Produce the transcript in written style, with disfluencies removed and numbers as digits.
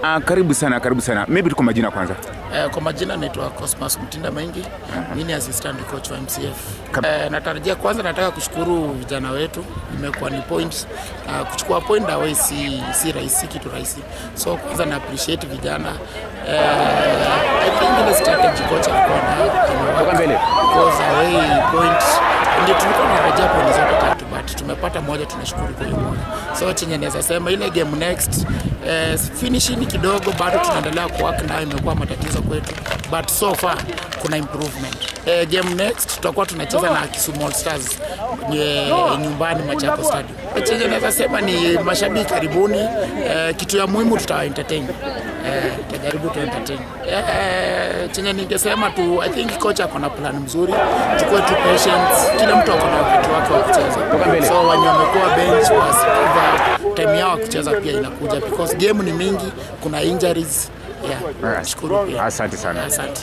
Karibu sana, karibu sana. Maybe tuko majina kwanza. Kwa majina naitwa Cosmas Mtinda Maingi. Mimi ni assistant coach wa MCF. Natarajia kwanza, nataka kushukuru vijana wetu, imekuwa ni points. Kuchukua point away si rahisi, kitu rahisi. So kwanza na appreciate vijana. I think ile strategy coach alikuwa nayo Toka mbele. Because away points ndio tulikuwa tunarejea point zote tatu, but tumepata moja, tunashukuru kwa hiyo moja. So chenye naweza sema, ile game next, finishing kidogo bado tunaendelea kuwork nayo, imekuwa matatizo kwetu, but so far kuna improvement. Game next tutakuwa tunacheza na Kisumu All Stars nyumbani Machakos Stadium. Chenye naweza sema ni mashabiki karibuni, kitu ya muhimu tutawa entertain. Tutajaribu tu entertain. Chenye ningesema tu, I think coach ako na plan mzuri, chukue tu patience, kila mtu ako na wakati wake wa kucheza. Mbele. So wenye wamekuwa bench wasi give up, time yao ya kucheza pia inakuja because game ni mingi, kuna injuries. Yeah, Alright. shukuru pia. Asante sana. Asante.